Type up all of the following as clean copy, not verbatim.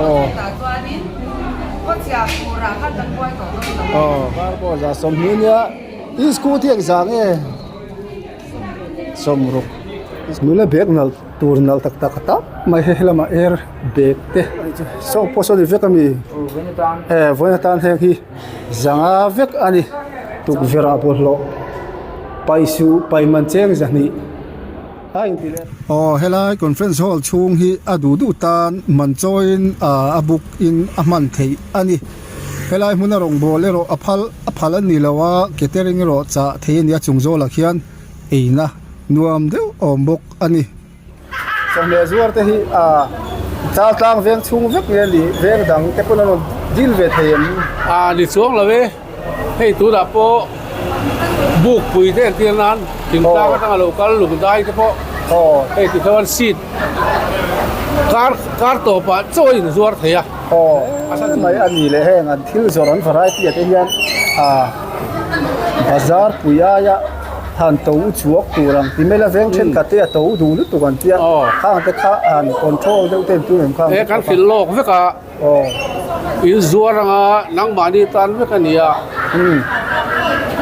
Aw kar pawh 20 nia i scooty ang zah nge 60 nula bag nalh tur nalh tak tak a tam mai hei helamah air bag te saw pawh saw ni vek ami e vawiin atan heng hi zanga vek ani tukverh ah bawlhhlawh pai suh pai man cheng 200. Aw helai conference hall chhung hi a duh duh tan man chawiin a book in a hman theih a ni. Helai hmuna rawngbâwl erawh a phal a phal a ni lo a, catering erawh chah thei a ni a chung zawlah khian eina nuam deuh a awm bawk a ni. Chawhmeh zuar te hi a chal tlang veng chhung vek nge ni veng dang te pawn an rawn dil ve thei em? A ni chuang lo e, hei tunah pawh buk pui te entir nan thingtlang atanga lo kal lung dai te pawh hei ti khan seat kar kar tawpah chaw a inzuar thei a. Aw mai a ni leh heng an thil zawrh an variety ah te hian bazar pui aia han to chhuak tur ang ti mai la veng thenkhat te a to duh lutuk an tia khang te kha han control deuh te an tum em khang he kan hrilh lawk vek a in zuar anga nangmahni tan vek a ni a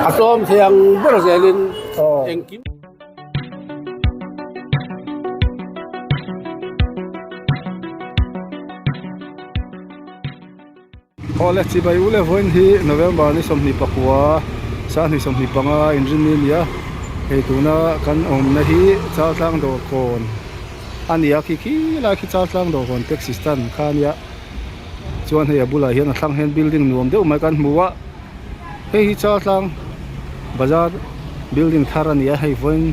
a tlawm thei ang ber zelin engkim. Awle chibai u le vawiin hi November ni 29 sanghnih 25 inrinni a ni a hei tuna kan awmna hi Chaltlang dawrkawn a ni a khi khi lai khi Chaltlang dawrkawn taxi stand kha a nia chuan hei a bulah hian a thlang hian building nuam deuh mai kan hmu a hei hi Chaltlang bazar building thar a ni a hei vawiin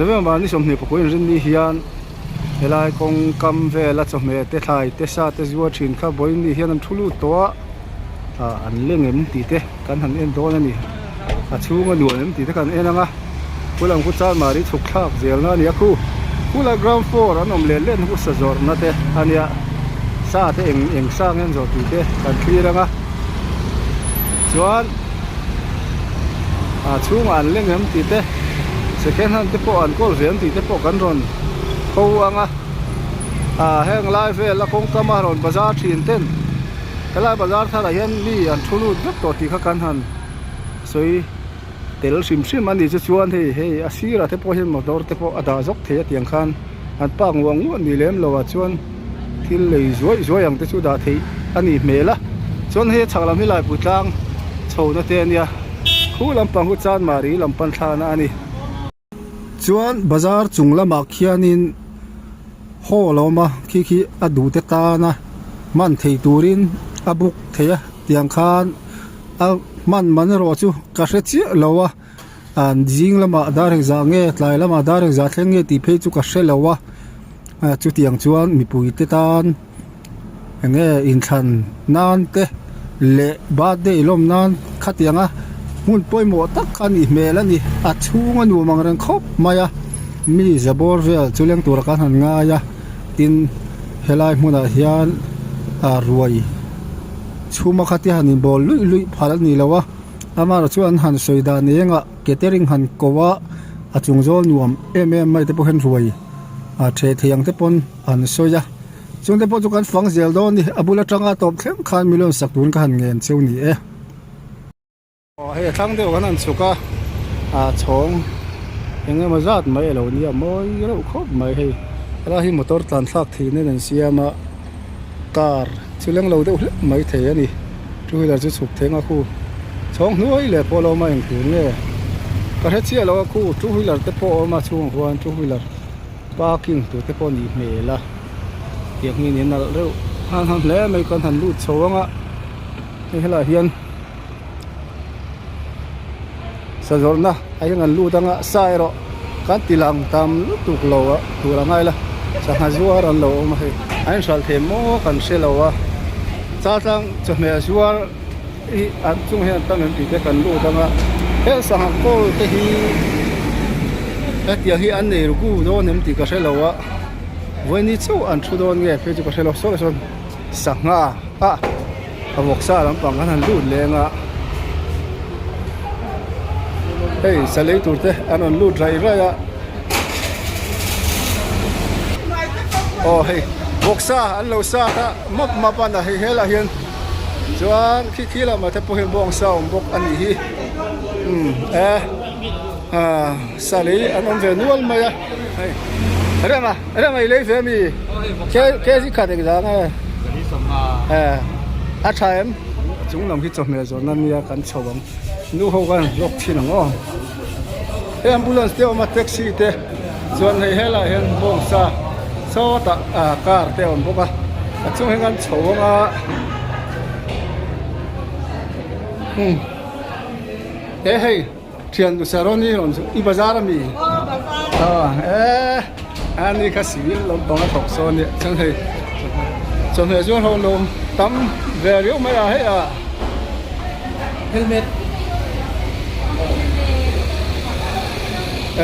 November ni 29 inrinni hian. Helai kawng kam vela chawhmeh te thlai te sa te zuar thin kha vawiin hian an thu lut tawh a ah an leng em tih te kan han en dawn a ni a chhung a nuam em tih te kan en ang a khulam khu chanmari chhuk thlak zel na a ni a khu khulai ground floor an awm let let na khu sa zawrh na te a nia sa te eng eng sa nge an zawrh tih te kan thlir ang a chuan a chhungah an leng em tih te second hand te pawh an kawl ve em tih te pawh kan rawn ho ang a ah heng lai vel a kawngkam a rawn bazar thin ten helai bazar tharah hian mi an thu lut vek tawh tih kha kan han sawi tel hrim hrim a ni chu chuan hei hei a sirah te pawh hian motor te pawh a dah zawk thei a tiang khan an park nguah nguah ni lem lo ah chuan thil lei zuai zuai ang te chu dah theih a nih hmel a chuan hei a chhak lam hi laipui tlang chho na te a nia khu lampang hu chanmari lam pan thlana a ni. Chuan bazar chung lamah khianin hall a awm a khi khi a duh te tana hman thei turin a book thei a tiang khan a hman man erawh chu ka hre chiah lo a an zing lamah dar engzah nge tlai lamah dar engzah thleng nge tih phei chu ka hre lo a chutiang chuan mipui te tan enge inthlan nan te leh birthday lawm nan khatianga hmun pawimawh tak a nih hmel a ni a chhung a nuam ang reng khawp mai a mi za bawr vel chu leng tura kan han ngai a tin helai hmunah hian ah ruai chhuma khatia han inbawl luih luih phal a ni lo a amaherawhchu chuan an han sawi dan engah catering han ko a a chung zawl nuam em em mai te pawh hian ruai ah theh thei ang te pawn an sawi a. Chungte pawh chu kan fang zel dawn a ni, a bul atanga tawp thleng khan million sak turin ka han ngen cheu ni e. Aw hei a thlang deuh kan han chhuk a, ah chhawng eng emaw zat mai a lo nia mawi reuh khawp mai hei helai hi motor tlan thlak theih nen an siam a car chu leng lo deuh hlek mai thei a ni two wheeler chu chhuk theng a khu chhawng hnuai leh pawh a lo awm a engtur nge ka hre chiah lo a khu two wheeler te pawh a awm a chhungah khuan two wheeler. Parking tur te pawh a nih hmel a tiang hi a nalh reuh han han hle mai kan han lut chho ang a hei helaiah hian sa zawrhna ah hian kan lut ang a sa erawh kan ti lang tam lutuk lo a tur a ngai la sangha zuar an lo awm a hei an inhralh thei maw kan hre lo a chaltlang chawhmeh zuar hi an chung hian tam em tih te kan lut ang a heng sangha kawl te hi hetiang hi an nei ru dawn em tih ka hre lo a vawiini chauh an thu dawn nge phei chu ka hre lo sawi sawn sangha ah a vawksa lampang kan han lut leng a hei sa lei tur te an rawn lut raih raih a aw hei. Vawksa an lo sat a map map a na hei helaiah hian chuan khi khi lamah te pawh hian bawngsa a awm bawk a nih hi umm e ah sa lei an awm ve nual mai a hei rema rema i lei ve ami kg khat engzah nge e a tha em chung lam hi chawhmeh zawrhna nia kan chho ang nu ho khan lawk thin ang aw hei ambulance te a awm a taxi te. Chuan hei helaiah hian bawngsa sawtah ah car te a awm bawk a a chung hian kan chho ang a umm he hei thian saron hi rawn i bazar ami aw e ani kha civil lampang a thawk sawn nia chuan hei chawhmeh chu a hlawm lo tam ve riau mai a hei ah helmet.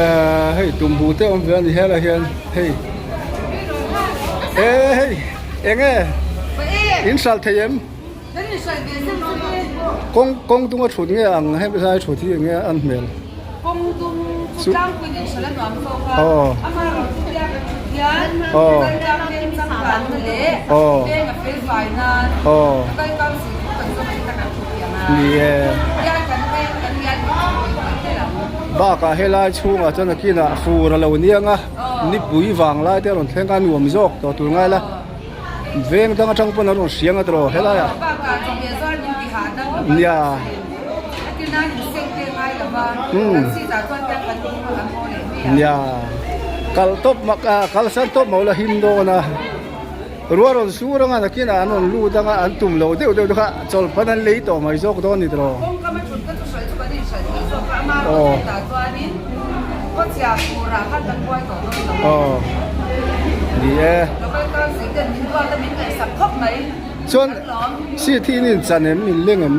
Ehh hei tumbu te awm ve a ni helaiah hian hei eh hei eng nge in hralh thei em kawng kawng dung a thut nge ang hemi lai thut hi eng nge an hmel aw aw aw ni e. Bakah helai chhungah chuan a kinah fur a lo niang a, nipui vang lai te a rawn thleng a, nuam zawk tawh tur ngai la, veng dang atang pawn an rawn hriang a tawh helaiah nia umm nia kal tawp mak a kalsan tawp mawla him dawn a. Ruah rawn sur anga nakinah an rawn lut anga an tum lo deuh deuh te kha chawlhpan an lei tawh mai zawk dawn ni tawh. Kawngkam a thut ka chu hraih chu kan inhraih thei zawk a, ama rawn hetah chuanin khawchhia furah khan kan buai tawh dawn lo. Aw ni e. Local council ten min duat a min ngaihsak khawp mai. Chuan seat hi in inchan em in leng em?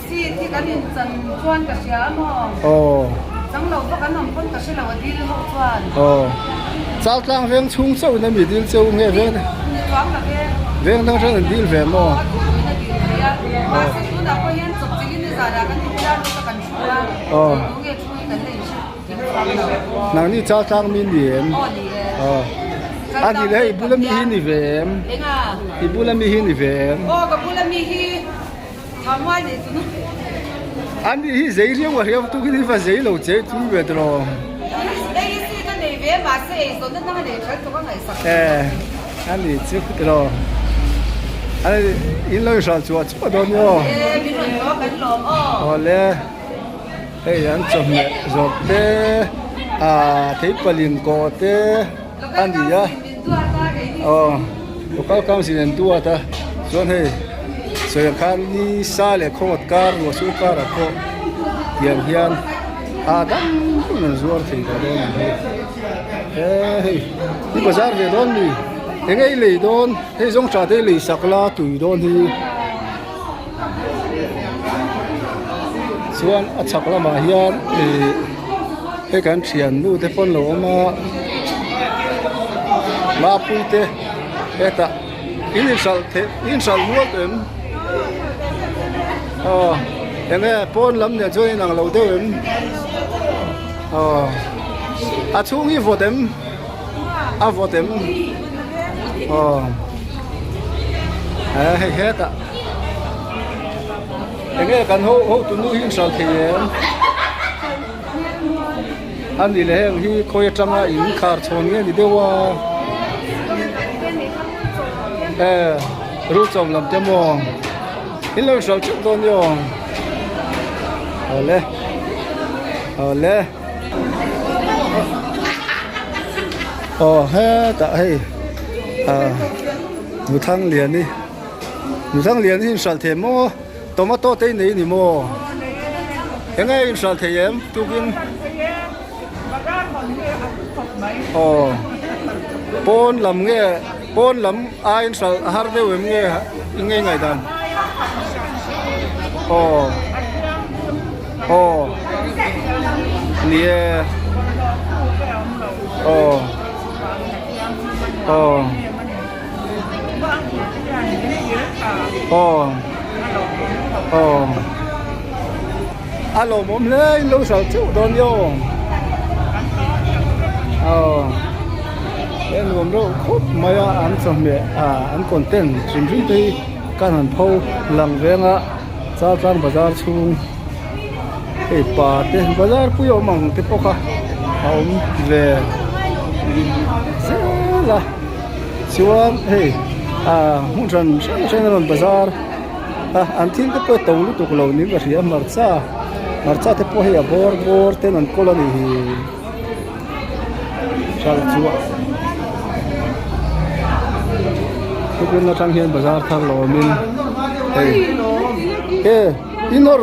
Seat hi kan inchan chuan ka hria a maw? Aw. Chang lo bawk an awm pawn ka hre lo a dil ho chuan. Aw. Chaltlang veng chhung chauh in a mi dil cheu nge veng? Ni chuang lo e. Veng dang hran an dil ve maw? Aw a duh duhin a dil thei a. Mahse tunah pawh hian chawp chilhin ni zanah kan inbiak lut a kan thu a. Aw. Tu nge thu hi kan la inhre kim chuang lo. Nangni Chaltlang mi ni em? Aw ni e. Aw. A ni le hei i bula mi hi ni ve em? Enga? I bula mi hi ni ve em? Aw ka bula mi hi. An nih hi zei riau a riau tuk in hi va zei lo che chu ve tawh. Eh an nih chu tawh. An in lo hral chhuah chhuah dawn ni aw. Awle hei an chawhmeh zawrh te ah theipalin kawh te a ni a. Aw local council an duat a chuan hei sawi ang khan ni sa leh khawngawt kar ruah sur karah pawh tiang hian a dang dang an zuar thei tawh dawn ang hi he hei i bazar ve dawn mi eng nge i lei dawn hei zawng tha te i lei sak la tui dawn hi chuan a chhak lamah hian ih hei kan thiannu te pawn lo awm a mapui te hetah in inhralh theih in inhralh nual tawh em aw eng nge pawn lam nen chuan inang lo deuh em aw a chhung hi vawt em a vawt em aw he hei hetah eng nge kan ho ho tunu hi inhralh thei em a nih leh heng hi khawi atanga in khar chhawn nge ni deuh a e rul chawm lam te maw in lo inhralh teuh dawn ni aw awle awle. Aw hetah hei ah Nuthangliani Nuthangliani hi inhralh thei maw tomato te i nei ni maw eng nge inhralh thei em tukin aw pawn lam nge pawn lam a inhralh a har deuh em nge eng nge i ngaihdan aw. Aw ni e aw aw aw aw a lawmawm hle in lo hralh teuh dawn nia aw aw. He nuam reuh khawp mai a an chawhmeh ah an content hrim hrim te hi kan han pho lang veng a Chaltlang bazar chhung hei pa te bazar pui awm ang te pawh kha a awm ve zel a chuan hei ah hmun hran hrang hrang a rawn bazar a an thil te pawh a to lutuk lo niin ka hria hmarcha hmarcha te pawh hei a bawr bawr ten an kawl a ni hi. Hralh chu tukin atang hian bazar thar lo awmin hei e i nawr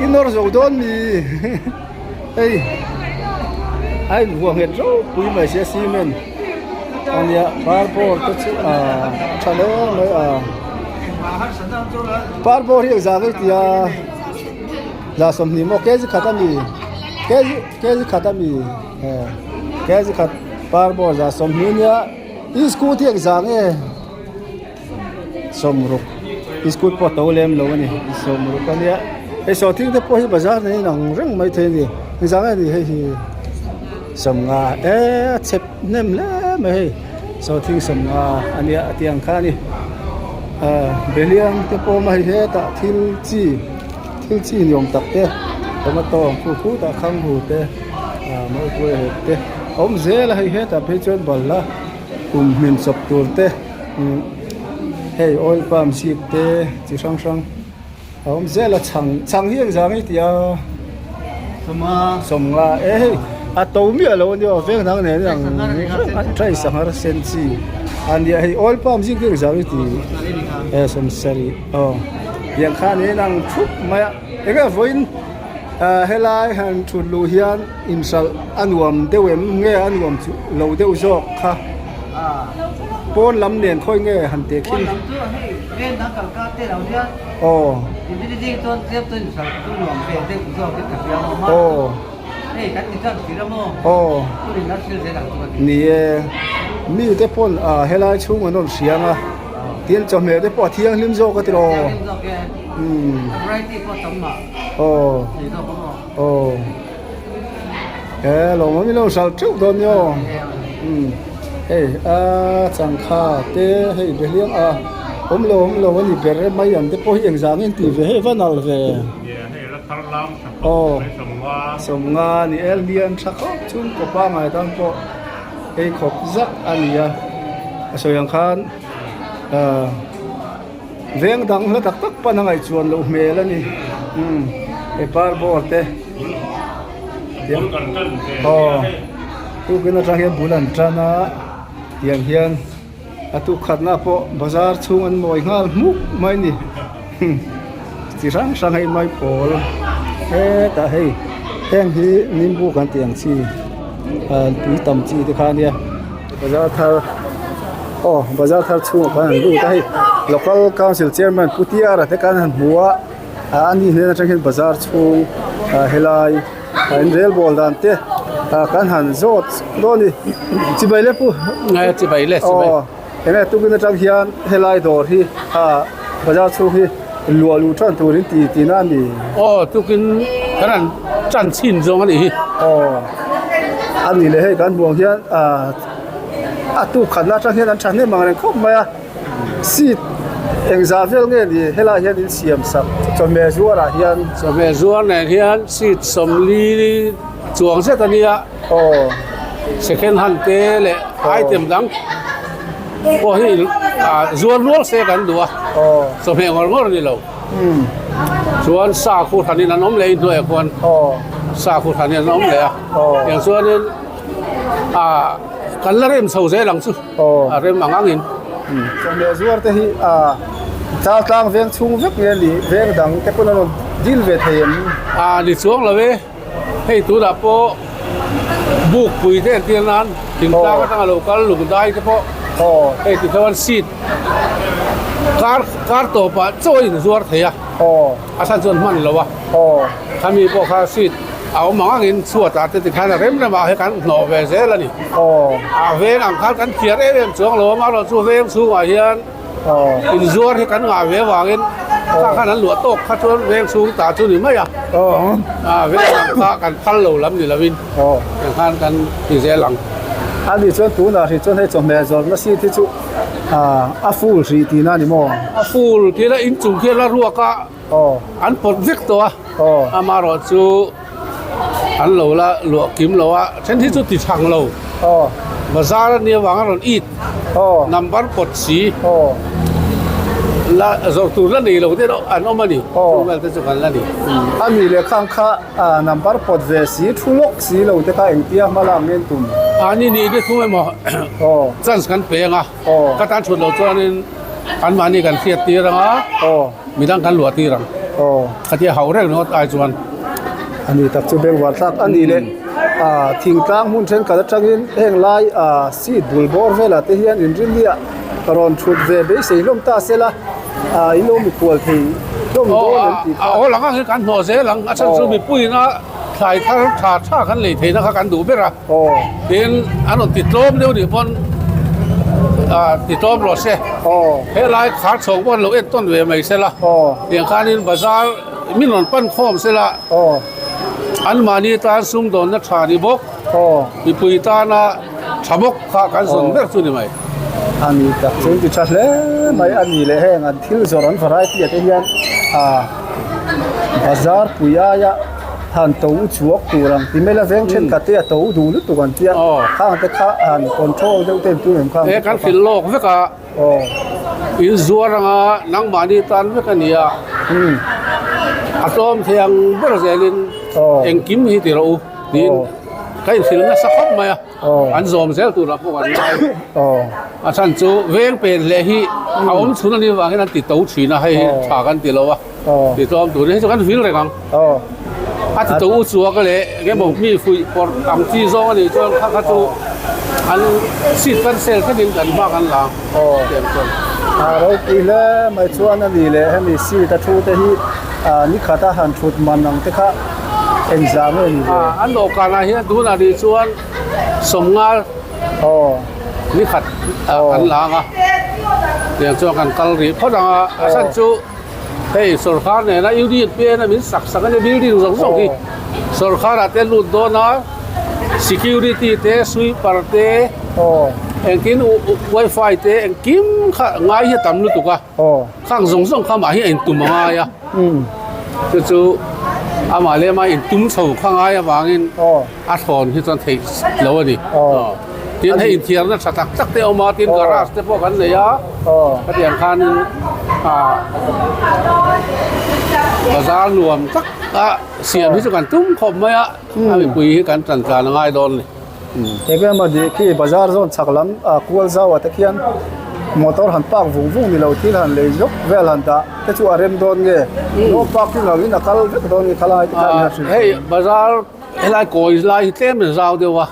i nawr zo dawn mi hei a invuah nghet ropui mai sia cement ania par bawr te chu a tha hle mai a par bawr hi engzah nge tia za 20 maw kg khat a mi kg. Kg khat a mi kg khat par bawr za 20 nia i scooty engzah nge sawmruk i scooty pawh a to lem lo a ni sawmruk a nia hei sawhthing te pawh hi bazar nei in ang reng mai thei a ni engzah nge ni hei hi sawmnga e a chep hnem hle mai hei sawhthing sawmnga a nia a tih ang kha a ni ah behliang te pawh a awm a hei hetah thil chi. Thil chi ni awm tak te tomato ang khu khutah khanghu te ah mautuai hek te a awm zel a hei hetah phei chuan balhla kum hmin chawp tur te umm hei oil palm seed te chi hrang hrang a awm zel a chhang chhang hi engzah nge tih a sawmnga e hei a to miah lo ania aw veng dang nen ang trai sanghar sen chi a nia hei oil palm zing te engzah nge tih e sawmsarih aw. Tiang khan in ang thup mai a eng nge vawiin ah helai han thut luh hian inhralh a nuam deuh em nge a nuam chu lo deuh zawk kha pawn lam nen khawi nge han teh khin aw aw aw ni e mite pawn ah helai chhung an rawn hriang a. Tin chawhmeh te pawh a thianghlim zawk a tiraw? Thianghlim zawk e. Umm. A variety pawh tam mah. Aw. Thei zawk a maw? Aw. E lawmawm i lo hralh teuh dawn ni aw. Umm. Hei a changkha te hei behliang a awm lo awm lo a ni ber e mai ang te pawh hi engzah nge an tih ve hei va nal ve. Nia hei la thar lam tha khawp Aw. mai sawmnga. Sawmnga ni e lian tha khawp chhungkaw pangai tan pawh. Hei khawp zak a ni a, a sawi ang khan ahh veng dang hla tak tak pan a ngaihchuan loh hmel a ni umm he par bawr te aw tukin atang hian bul an tan a tiang hian a tuk khatna pawh bazar chhung an mawi nghal hmuk mai a ni chi hrang hrang hei mai pawl hetah hei heng hi nimbu kan tih ang chi ah tui tam chi te kha ania bazar thar aw bazar thar chhungah khan an lut a hei local council chairman pu Tiara te khan an hmu a ah ani hnen atang hian bazar chhung ah helai ah in rel bawl dan te ah kan han zawt dawn a ni chibai le pu chibai le chibai aw enge tukin atang hian helai dawr hi ah bazar chhung hi luah luh tan turin ti tihna a ni aw tukin kan han tan chhin zawng a nih hi aw a nih leh hei kan hmuh ang hian ah a tuk khatna atang hian an thahnem ang reng khawp mai a. Seat engzah vel nge ni helai hian in siam sak chawhmeh zuarah hian. Chawhmeh zuar nen hian seat 40 chuang zet a nia. Aw. Second hand te leh item dang pawh hi zuar nual se kan duh a. Aw. Chawhmeh ngawr ngawr a ni lo. Umm. Chuan sa khu hranin an awm leh inhnuaiah khuan. Aw. Sa khu hranin an awm leh a. Aw. Tiang chuanin ah kan la rem chho zel ang chu. Aw. A rem ang angin. Chawhmeh zuar te hi a Chaltlang veng chhung vek nge ni veng dang te pawn an rawn dil ve thei em? A ni chuang lo e. Hei tunah pawh bukpui te entir nan thingtlang atanga lo kal lungdai te pawh Aw. hei ti khan seat kar kar tawpah chaw a inzuar thei a. Aw. A chhan chuan hman lo a. Aw. Khami pawh kha seat a awm ang angin chhuatah te tikhan a rem remah hi kan hnawh ve zel a ni. Aw. A veng ang khan kan thiar em em chuang lo a, amaherawhchu chu veng chhungah hian Aw. inzuar hi kan ngah ve avangin kha khan an luah tawk kha chuan veng chhung ta chu ni mai a. Aw. A veng ang kha kan phal lo lam ni lovin Aw. tiang khan kan ti zel ang. A nih chuan tunah hrih chuan hei chawhmeh zawrhna seat hi chu a full hrih tihna a ni maw? A full tihna inchung khian a ruak a. An pawt vek tawh a, amaherawh chu an lo la luah kim lo a, then hi chu ti thang lo, bazar a nih avanga rawn it number pawt si la zawrh tur la nei lo te an awm a ni, chung vel te chu kan la ni. A nih leh khang kha number pawt ve si thu lawk si lo te kha engtia hma lak ngen tum? A ni nih te thung emaw chance kan pe ang a, ka tan thut loh chuanin anmahni kan hriat tir ang a. Midang kan luah tir ang. Aw. Khatia hauh reng ringawt ai chuan. A ni tak chu bengvar thlak a ni leh ah thingtlang hmun thenkhat atangin heng lai ah seat bul bawr velah te hian inrinnia rawn thut ve beisei hlawm ta sela ah in lo mikhual thei hlawm dawn em tih kha. Aw a aw lang ang hi kan hnawh zel ang a chhan chu mipuiin a thlai thar tha tha kan lei theihna kha kan duh ber a. Aw. Tin an rawn ti tlawm deuh nih pawn ah ti tlawm rawh se. Aw. Helai khar chhawng pawh an lo en tawn ve mai sela. Aw. Tiang khanin bazar min rawn pan khawm sela. Aw. Anmahni tan sumdawnna tha ni bawk. Aw. Mipui tana tha bawk kha kan zawn ber chu ni mai. A ni tak chu ti tha hle mai a ni leh heng an thil zawrh an variety ah te hian ah bazar pui aia han to u chhuak tur ang ti mai la veng thenkhat te a to duh lutuk an tia khang te kha han control deuh te tum em khang he kan hrilh lawk vek a in zuar anga nangmahni tan vek a ni a a tlawm thei ang ber zelin engkim hi ti rawh u tiin ka inhrilh nasa khawp mai a. An zawm zel turah pawh kan ngai. A chhan chu veng pen hleh hi a awm chhun a nih avangin an ti to thin a, hei hi tha kan ti lo a, ti tlawm tur hi chu kan vil reng ang. A ti to u chuak leh eng emaw mi fuih pawrh ang chi zawng a nih chuan kha kha chu an seat kan sel thlengin kan hma kan la ang tiang chuan. A ropui hle mai chuan a ni leh hemi seat a thu te hi ni khat a han thut man ang te kha. Engzah nge ni ve? An dawhkanah hian tunah nih chuan sawmnga ni khat kan la ang a, tiang chuan kan kal rih phawt ang a, a chhan chu hei sawrkar nena union pena min sak sak a nia building zawng zawng hi sawrkarah te lut dawn a security te sweeper te engtin wifi te engkim kha ngai hi a tam lutuk a. Khang zawng zawng kha mah hi a intum a ngai a, chu chu amah leh amah intum chho kha ngai avangin a thlawn hi chuan theih lo a ni. Tin hei inthiarna tha tak tak te a awm a, tin garage te pawh kan nei a, khatiang khanin bazar nuam tak a siam hi chu kan tum khawp mai a, a mipui hi kan tan tlan a ngai dawn a ni. Enge maw nih khi bazar zawn chhak lam ah kual zau ah te khian motor han park vung vung ni lo thil han lei zawk vel han dah te chu a rem dawn nge no parking lo in a kal vek dawn nge khalai te khan a hrilh Hei bazar helai kawi lai hi tlem in zau deuh a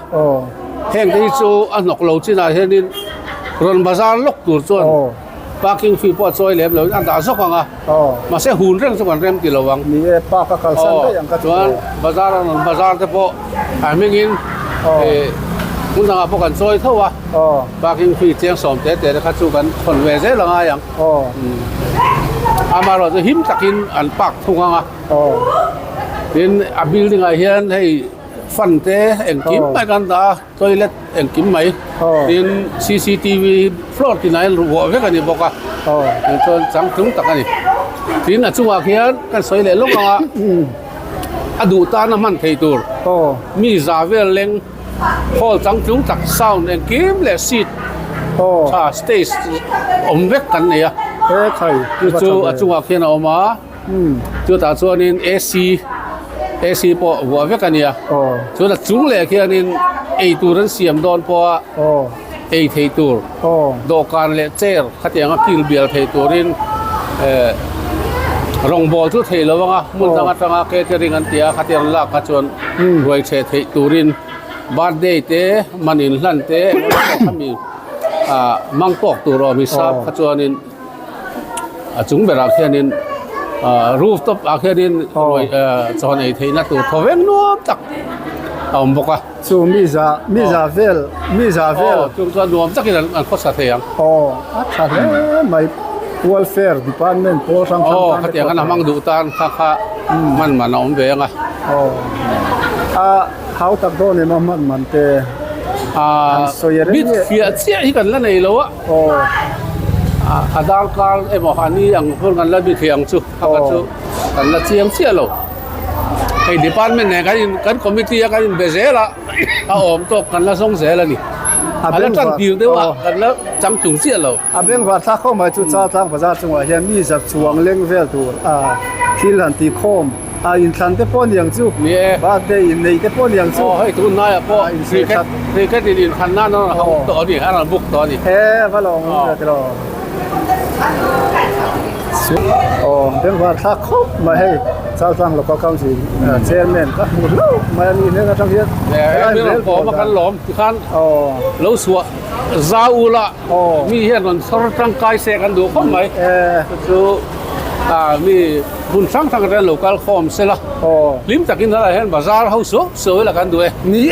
heng te hi chu a hnawk lo chinah hianin rawn bazar lawk tur chuan Parking fee pawh a chawi lem lo in a dah zawk ang a, mahse hun reng chu kan rem ti lo ang. Ni e, park a kalsan daih ang ka ti Chuan bazar a rawn bazar te pawh a hmingin hmun dangah pawh kan chawi tho a, parking fee chiang sawm te te te kha chu kan khawn ve zel a ngai ang. Amaherawh chu him takin an park thung ang a, tin a building ah hian hei fan te engkim mai kan dah a. Toilet engkim mai tin cctv floor tinah hian ruah vek a ni bawk a tichuan changtlung tak a ni tin a chungah khian kan sawi leh lawk ang a a duh tana hman thei tur mi za vel leng hall changtlung tak sound engkim leh seat tha stage awm vek kan nei a chu chu a chungah khian a awm a. Chutah chuanin AC AC pawh vuah vek a nia. Chuan a chung leh khianin ei tur an siam dawn pawha ei thei tur dawhkan leh chair khatianga kil bial thei turin eh rawngbawl chu theih lo anga hmun dang atanga catering an tia khatiang lak kha chuan ruai chhe theih turin birthday te man inhlan te engemaw khami ah mang tawk tur awm hisap kha chuanin. A chung berah khianin ah rooftop ah khianin ruai ah chaw nei theihna tur thaw veng nuam tak a awm bawk a. Chu mi za mi za vel mi za vel. Aw chung chuan nuam takin an an khawsa thei ang. Aw a tha hle mai welfare department pawl hrang hrang tan te pawh. Aw khatiang an hmang duh tan kha kha hman man a awm ve ang a. Aw a hau tak dawn em a hman man te. Aaa bit fiah chiah hi kan la nei lo a. A darkar emaw a ni ang pawn kan la bit thei ang chu a kha chu kan la chiang chiah lo. Hei department nen kan in kan committee a kan inbe zel a a awm tawk kan la zawng zel a ni. A la tan tir deuh a kan la chang tlung chiah lo. A bengvar thlak khawp mai chu Chaltlang bazar chungah hian mi zat chuang leng vel tur a thil han ti khawm a inthlan te pawh niang chu Ni e. Birthday inneih te pawh niang chu Aw hei tun hnaiah pawh cricket cricket in inthlan nan a rawn hauh tawh a ni a rawn book tawh a ni. E va lawm awm ve tiraw. Aw bengvar thlak khawp mai hei Chaltlang Local Council Chairman ka hmu hlauh mai a ni hnen atang hian helai vel pawh kan lawm tikhan lo chhuah zau ula mi hian rawn chhawr tangkai se kan duh khawp mai chu mi hmun hrang hrang atangin lo kal khawm sela hlim takin helaiah hian bazar ho suau suau ila kan duh e. Ni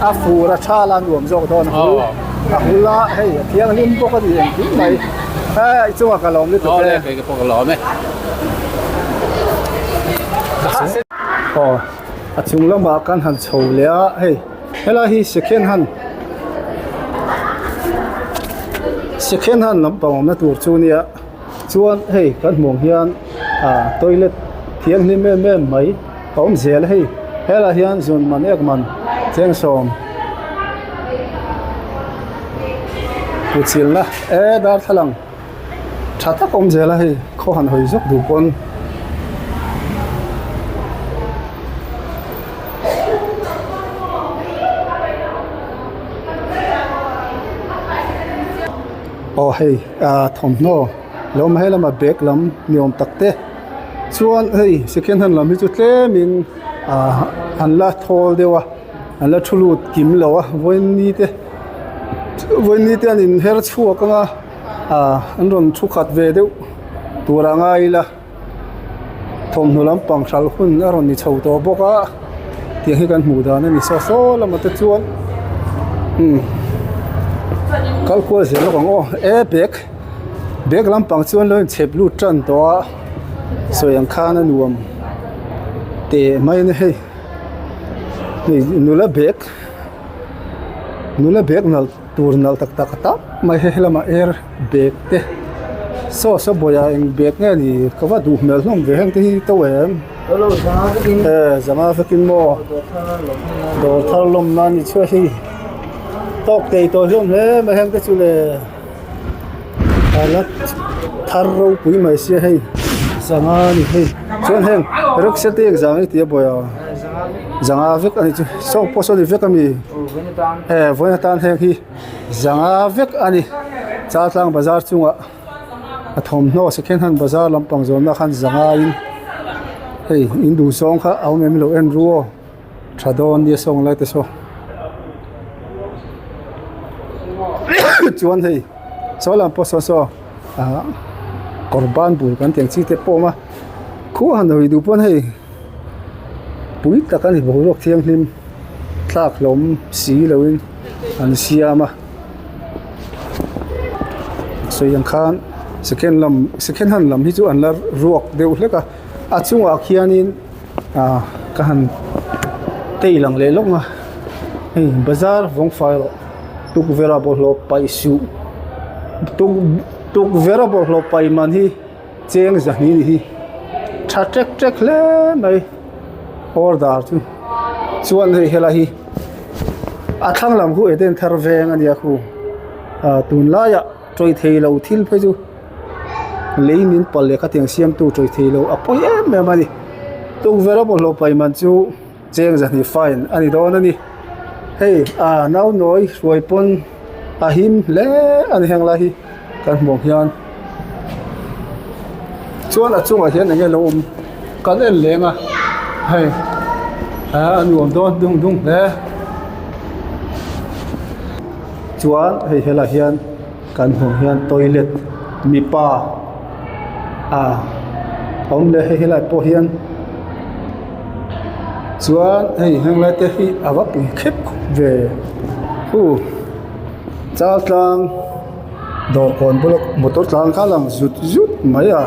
a fur a tha la nuam zawk dawn a hul a hul a hei a thianghlim bawk a ni engkim mai hei chungah ka lawm lutuk e. Awle kei pawh ka lawm e. Aw a chung lamah kan han chho leh a hei helai hi second hand second hand lampang awmna tur chu nia chuan hei kan hmuh ang hian ah toilet thianghlim em em mai a awm zel a hei helaiah hian zun man ek man chengsawm kuchilna e darthlalang tha tak awm zel a hei khaw han hawi zawk duh pawn. Aw hei ah thawmhnaw lo awm a helama bag lam ni awm tak te chuan hei second hand lam hi chu tlemin ah an la thawl deuh a an la thu lut kim lo a vawiin te vawiin te an inher chhuak ang a ah an rawn thu khat ve deuh tur a ngai ila thawmhnaw lampang hralh hun a rawn ni chho tawh bawk a tiang hi kan hmuh dan a ni saw saw lamah te chuan umm kal kual zel lawk ang aw e bag bag lampang chuan lo inchhep lut tan tawh a sawi ang khan a nuam teh mai a ni hei hei nula bag nula bag nalh tur nalh tak tak a tam mai hei helamah air bag te saw saw bawihah eng bag nge ni ka va duh hmel hlawm ve heng te hi to em e zanga vekin maw dawr thar lawm nan ni chhuah hi tawk tei tawh hlawm hle mai heng te chu le a la thar ropui mai sia hei zanga a ni hei chuan heng rickshaw te engzang hi ti a bawih a zanga vek a ni chu saw pawh saw ni vek a mi e vawiin atan heng hi zanga vek a ni Chaltlang bazar chungah a thawmhnaw second hand bazar lampang zawnna khan zanga in hei in duh zawng kha a awm em lo en ru aw. Tha dawn nia sawng lai te saw chuan hei saw lam pawh saw saw ah kawr ban bul kan tih ang chi te pawh a awm a khua han hawi duh pawn hei pui tak a ni boruak thianghlim thlak hlawm si lo in an siam a sawi ang khan second lam second hand lam hi chu an la ruak deuh hlek a a chungah khianin. Ah ka han tei lang leh lawk a hei bazar vawng fai rawh tukverh ah bawlhhlawh paih suh tuk tukverh a bawlhhlawh paih man hi cheng zahnih a ni hi tha tek tek hle mai order chu chuan hei helai hi a thlang lam khu eden thar veng a nia khu ah tunlaiah tawih thei lo thil phei chu. Lei min palh leh khatiang siamtu tawih thei lo a pawi em em a ni. Tukverh a bawlhhlawh paih man chu cheng zahnih fine a ni dawn a ni. Hei ah nau nawi hruai pawn a him hle a ni heng lai hi kan hmuh ang hian. Chuan a chungah hian eng nge lo awm kan en leng a hei ah a nuam dawn dung dung hle. Chuan hei helaiah hian. Kan hmuh hian toilet mipa a awm leh hei helai pawh hian chuan hei henglai te hi a va pui khep khawp ve hu chal tlang dawr kawn bula motor tlan kha a lang zut zut mai a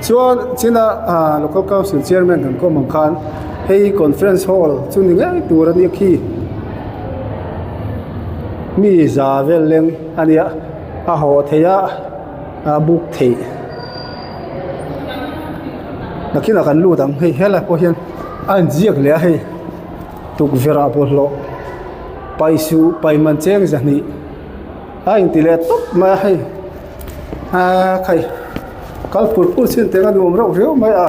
chuan china ah local council chairman kan kawm ang khan hei conference hall chu ni ngei tur a nia khi. Mi za vel leng a nia a haw theih a a book theih nakinah kan lut ang hei helai pawh hian a inziak leh a hei tukverh ah bawlhhlawh paih suh paih man cheng zahnih a inti leh tawp mai a hei aaa khai kal pur pur chin teng a nuam reuh riau mai a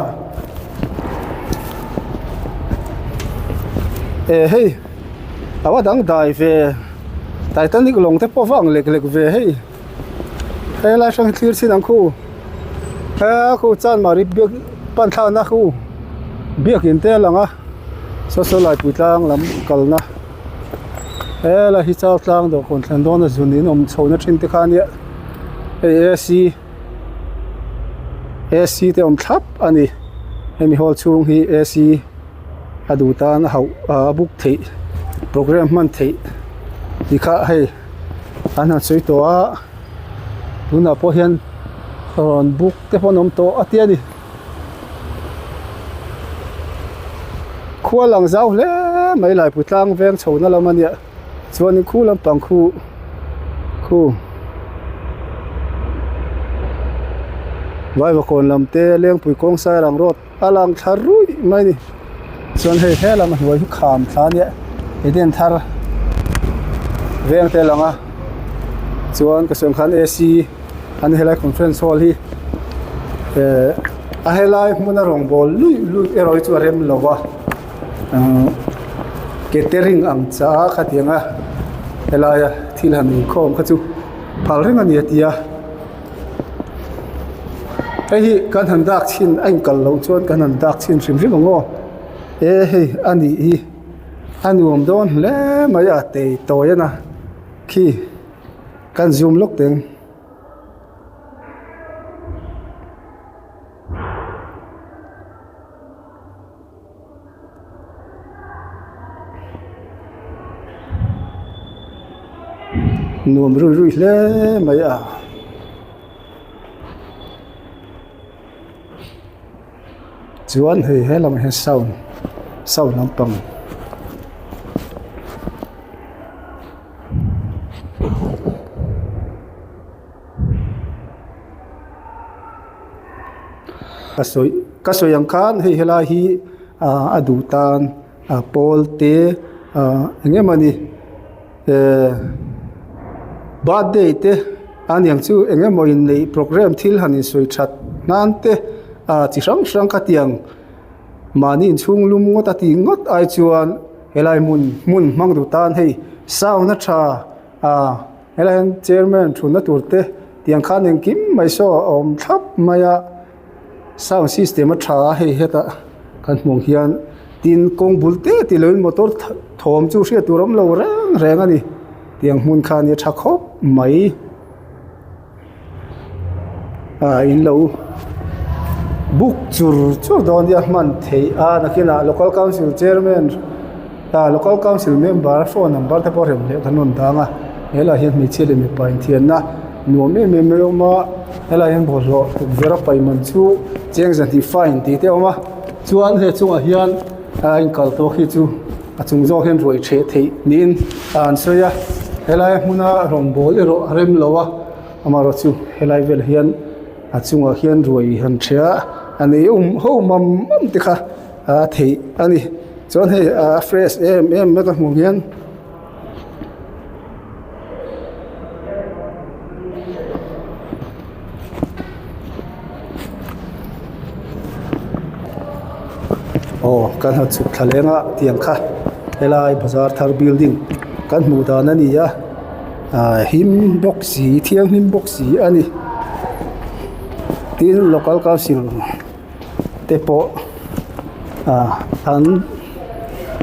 eh hei. A va dang dai ve Titanic lawng te pawh va ang lek lek ve hei helai hrang hi thlir chin ang khu he khu chanmari biak pan thlakna khu biakin te a lang a saw saw laipui tlang lam kalna helai hi char tlang dawhkawn thlen dawna zun in awm chho na thin te kha ania hei A_C A_C te awm thlap a ni hemi hall chhung hi A_C. a duh tan a hauh a book theih program hman theih tih kha hei an han sawi tawh a tunah pawh hian rawn book te pawh an awm tawh a tia ni khua lang zau hle mai laipui tlang veng chho na lam a nia chuanin khu lampang khu khu vaivakawn lam te lengpui kawng sairang road. A lang thla ruih mai a ni chuan hei he lam a hnuai hi kham thla ania eden thar veng te a lang a chuan ka sawi ang khan A_C an helai conference hall hi eh a helai hmuna rawngbawl luih luih erawh hi chu a rem lo va uhh catering ang chiah a khatiang a helaia thil han inkhawm kha chu phal reng a ni a ti a. Hei hi kan han dak chhin a inkal loh chuan kan han dak chhin hrim hrim ang aw e hei a nih hi a nuam dawn hle mai a tei tawi a na khi kan zoom lawk teng. Nuam rui rui hle mai a. Chuan hei he lamah hian sound sound lampang. Ka sawi ka sawi ang khan hei helai hi ah a duh tan ah pawl te ah eng emawni eh birthday te a niang chu eng emaw inneih programme thil han insawi that nan te ah chi hrang hrang khatiang mahni inchhung lum ngawt a tih ngawt ai chuan helai hmun hmun hmang duh tan hei sound a tha ah. Helai hian chairman thutna tur te tiang khan engkim mai saw a awm thlap mai a sound system a tha a hei hetah kan hmuh ang hian tin kawng bul te tih loin motor thawm chu hriat tur a awm lo reng reng a ni tiang hmun kha a nia tha khawp mai ah in lo book chur chur dawn nia hman theih a nakinah local council chairman ah local council member phone number te pawh rem leh kan rawn dang a helaiah hian hmeichhia leh mipa inthianna nuam em em mai a awm a helaiah hian bawlhhlawh tukverh a paih man chu cheng zahnih fine tih te a awm a chuan he chungah hian a inkal tawk hi chu a chung zawk hian ruai ṭheh theih niin an sawi a helai hmuna rawngbâwl erawh a rem lo a amaherawh chu helai velah hian a chungah hian ruai han ṭheh a a nei awm ho mam mam te kha a theih a ni chuan hei a fresh em em mai ka hmuh hian. Aw kan han chhuk thla leng a tiang kha helai bazar thar building kan hmuh dan a ni a ah him bawk si thianghlim bawk si a ni tin local council te pawh ah an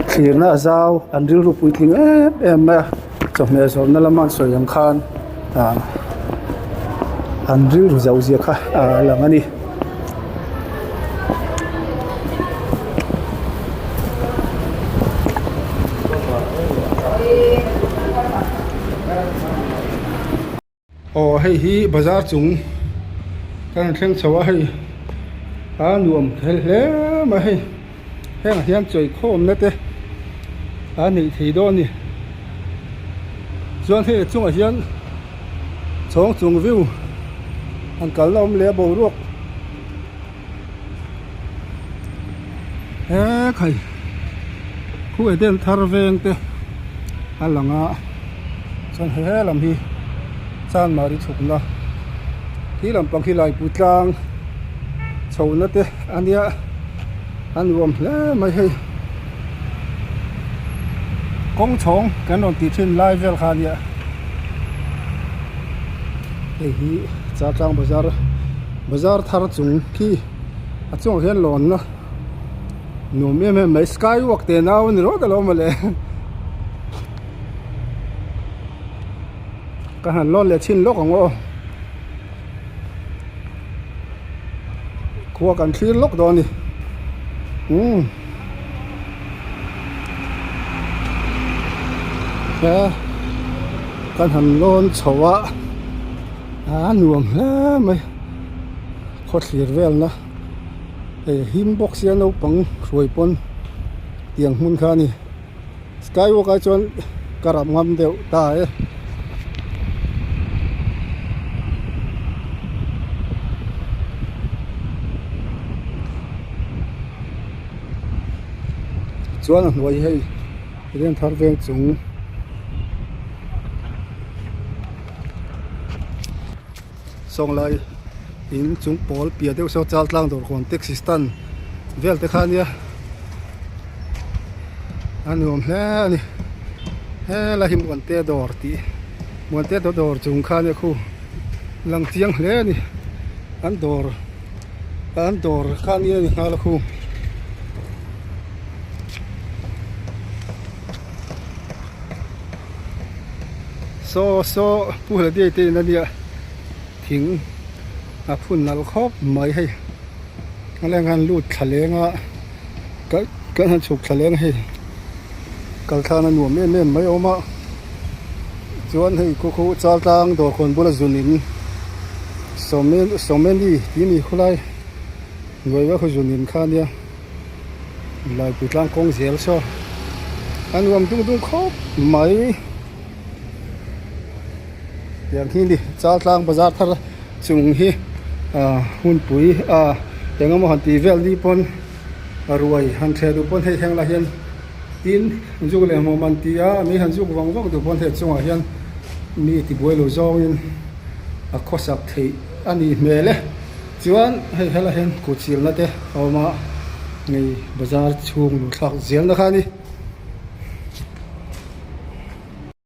thlirna a zau an rilru puitling em em mai a chawhmeh zawrhna lama an sawi ang khan ah an rilru zauh zia kha a lang a ni. Aw hei hi bazar chung kan han thleng chho a hei a nuam hle hle mai hei hengah hian chawikhawmna te a neih thei dawn a ni. Chuan hei a chungah hian chhawng chung view an kalna awm leh a boruak he khai khu Eden thar veng te a lang a chuan he lam hi Chanmari chhukna khi lampang khi Laipui tlang chhohna te a nia a nuam hle mai hei kawng chhawng kan rawn tih thin lai vel kha a nia hei hi Chaltlang bazar bazar thar chung khi a chungah hian lawnna nuam em em mai sky walk te nau a ni rawt alawm mawle ka han lawn leh chhin lawk ang aw. Khua kan thlir lawk dawn a ni umm he kan han lawn chho a a nuam hle mai khaw thlir vel na hei him bawk sia naupang hruai pawn tiang hmun kha a ni. Skywalk ah chuan ka rap ngam deuh ta e. Chuan a hnuai hei rian thar veng chung sawnglai in chung pawl piah deuh saw chal tlang dawr kawn taxi stand vel te kha ania a nuam hle a ni helai hi muante dawr tih muante dawr chung kha ania khu lang chiang hle a ni an dawr an dawr kha ania ni nghal a khu. Saw saw pu hla diai te in ania thing a phun nalh khawp mai hei a leng han lut thla leng a kan kan han chhuk thla leng hei kal thlan a nuam em em mai a awm a chuan hei khu khu chal tlang dawr khawn bula zun in sawmeli tih a ni khawlai hnuai vek khu zun in kha ania. Laipui tlang kawng zel saw a nuam dung dung khawp mai tiang hi ni chal tlang bazar thar chung hi ah hunpui ah eng emaw han tih vel ni pawn ruai han thleh duh pawn hei heng lah hian tin zuk leh hmuam an ti a mi han zuk vang vang duh pawn hei chungah hian mi tibuai lo zawngin a khawsak theih a nih hmel e. Chuan hei helaiah hian kut silna te a awm a, hei bazar chhung luh thlak zelna kha a ni.